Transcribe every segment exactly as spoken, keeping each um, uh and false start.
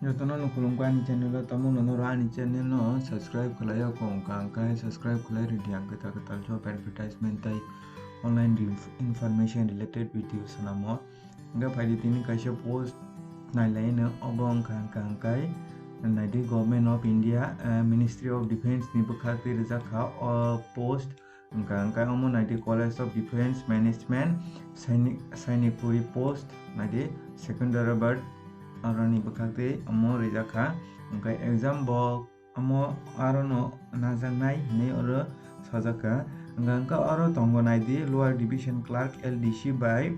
Jotono no khulumkha ani channel o, tamo no noro ani channel no subscribe khlai ya kho wngkha, hwnkhe subscribe khlai rwdi, ang kwtal kwtal job advertisement tei online inf-, information related video swnamo. Hwnkhe phaidi tini kaisa post nailai no, obo wngkha hwnkha hwnkhe naidi Government of India, eh, Ministry of Defence ni bwkhak twi rijak kha o post. Hwnkha hwnkhe omo naidi College of Defence Management, Saini-, Sainikpuri post naidi secondary bird aroni bwkhak twi omo rijak kha. Hwnkhe exam bo omo arono najaknai hinwi oro sajak kha. Hwnkha hwnkhe oro tongo naidi Lower Division Clerk L D C by,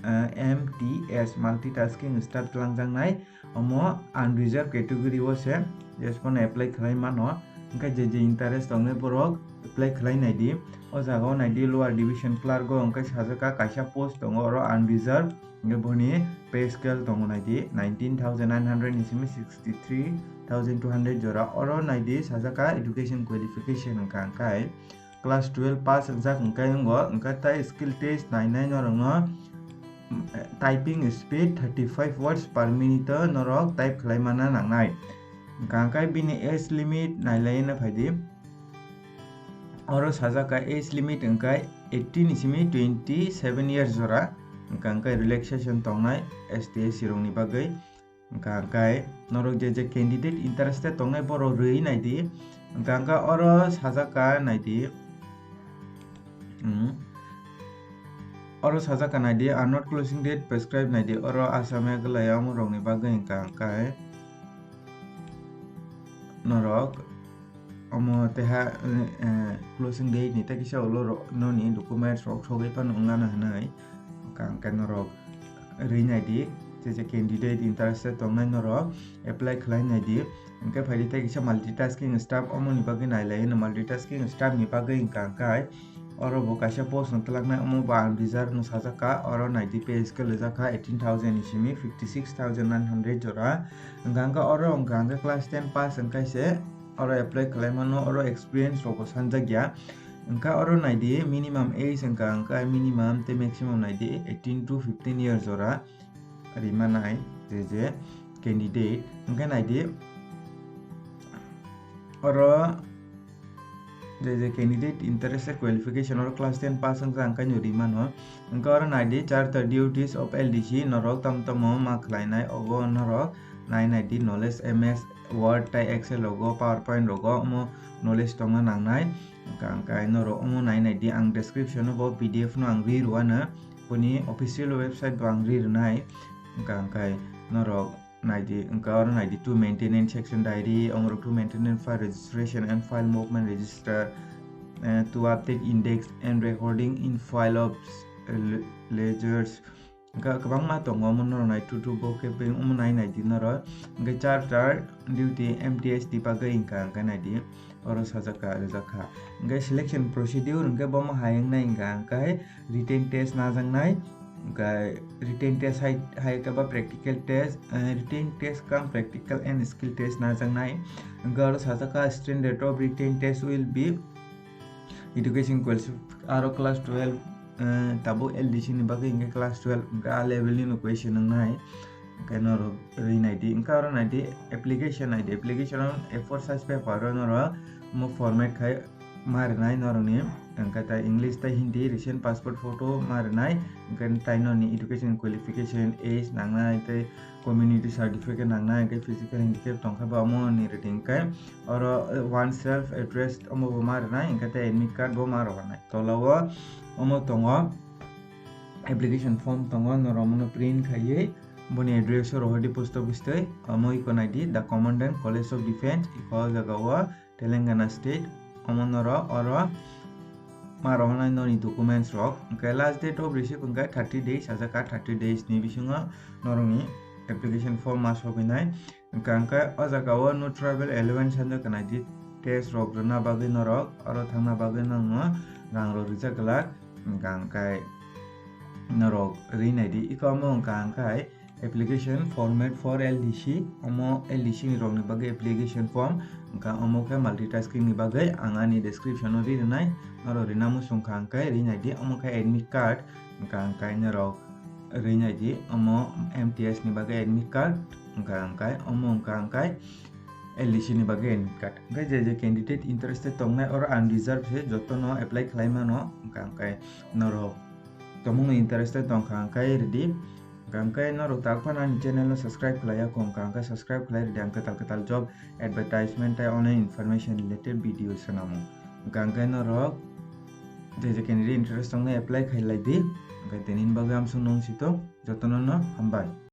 eh, M T S, multitasking staff twlangjaknai. Omo unreserved category o se, jesphano apply khlai mano. Hwnkhe je je interest tongnai borok apply khlai naidi. O jaga o naidi Lower Division Clerk o hwnkhe sajak kha kaisa post tongo oro unreserved. Hwnkhe boni pay scale tongo naidi nineteen thousand nine hundred ni simi sixty three thousand two hundred jora. Oro naidi sajak kha education qualification hwnkha hwnkhe class twelve pass wngjak hwnkhe wngo, hwnkhe tei skill test nainai norokno, mm, typing speed thirty five words per minute o norok type khlai mana nangnai. Hwnkha hwnkhe bini age limit nailai na phaidi. Oro sajak kha age limit hwnkhe eighteen ni simi twenty seven years jora. Hwnkha hwnkhe relaxation tongnai S T S C rokni bagwi. Hwnkha hwnkhe norok je je candidate interested tongnai borok rwi naidi. Hwnkha hwnkhe oro sajak kha naidi. Hmm. Oro sajak kha naidi, are not closing date prescribe naidi. Oro Assam Meghalaya omo rokni bagwi hwnkha hwnkhe norok omo teha, eh, closing date ni tei kisa ulo ro-, noni documents rok sogwi phano wngna hwnwi hwnkha hwnkhe norok rwi naidi, je je candidate interested tongnai norok apply khlai naidi. Hwnkhe phaidi tei kisa multitasking staff, omoni bagwi nailai hino multitasking staff ni bagwi hwnkha hwnkhe oro bo kaisa post no twlaknai, omo bo ang reserve no sajak kha, oro naidi pay scale rijak kha eighteen thousand ni simi fifty six thousand nine hundred jora. Hwnkha hwnkhe oro hwnkha hwnkhe class ten pass hwnkhe se oro apply khlai mano, oro experience rok bo sanjak ya. Hwnkha oro naidi minimum age hwnkha hwnkhe minimum tei maximum naidi eighteen to fifteen years jora rima nai je je candidate. Hwnkhe naidi oro je je candidate interested qualification oro class ten pass wngkha hwnkhe no rimano. Hwnkhe oro naidi charter duties of L D C norok tamo tamo ma khlainai, obo norok nai naidi knowledge M S Word tei Excel rogo, PowerPoint rogo omo knowledge tongna nangnai. Hwnkha hwnkhe norok omo nai naidi, ang description o bo P D F no ang ri rwano, boni official website bo ang ri rwnai. Hwnkha hwnkhe norok naidi, hwnkha oro naidi to maintain and section diary, omorok to maintain and file registration and file movement register, eh, to update index and recording in file of le-, ledgers. Hwnkha kwbangma tongo, omo norok nai thuthu bo khe omo nai naidi norok. Hwnkhe charter duty M T S ni bagwi hwnkha hwnkhe naidi oro sajak kha, rijak kha. Hwnkhe selection procedure hwnkhe bomo hai wngnai hwnkha hwnkhe written test najaknai, hwnkhe written test hai, hai khe ba practical test, eh, written test cum practical and skill test najaknai. Hwnkhe oro sajak kha, standard of written test will be education qualification, aro class twelve, eh, tabuk L D C ni bagwi hwnkhe class twelve hwnkhe a level ni no question wngnai. Hwnkhe norok ri naidi, hwnkhe oro naidi application naidi, application o A four size paper o norok omo format khai ma rwnai norokni, hwnkhe tai English tei Hindi, recent passport photo ma rwnai, hwnkhe tai norokni education qualification, age nangnai tei community certificate nangnai, hwnkhe physical handicap tongkha ba omo ni rating khe oro, eh, one self address omo bo ma rwnai, hwnkhe tei admit card bo ma rwnai. Tola o omo tongo application form tongo, norok omono print khaiwi boni address o rohordi post office twi, omo iko naidi The Commandant College of Defence, iko o jaga o Telangana state, omo norok oro ma rohornai noni documents rok. Hwnkhe last date of receipt hwnkhe thirty days, sajak kha thirty days ni bisingo norokni application form ma sogwinai. Hwnkha hwnkhe o jaga o no travel allowance hinwi khwnaidi, test rok rwna bagwi norok oro thangna bagwi norokno rang rok rijak glak. Hwnkha hwnkhe norok ri naidi, iko omo hwnkha hwnkhe application format for L D C, omo L D C ni rokni bagwi application form, hwnkha omo khe multitasking ni bagwi ang ani description o ri rwnai, norok rina muchung kha hwnkhe ri naidi, omo khe admit card, hwnkha hwnkhe norok ri naidi, omo M T S ni bagwi admit card, Wngkha hwnkhe omo wngkha hwnkhe L D C ni bagwi admit card. Hwnkhe je je candidate interested tongnai, oro unreserved se jotono apply khlai mano. Wngkha hwnkhe norok tongmungno interested tongkha hwnkhe ridi. Wngkha hwnkhe norok tak phano ani channel no subscribe khlai ya kho wngkha hwnkhe subscribe khlai ridi, ang kwtal kwtal job advertisement tei online information related video swnamo. Wngkha hwnkhe norok je je candidate interest tongnai apply khai lai di. Hwnkhe tini bagwi amsong nung sito jotono no hambai.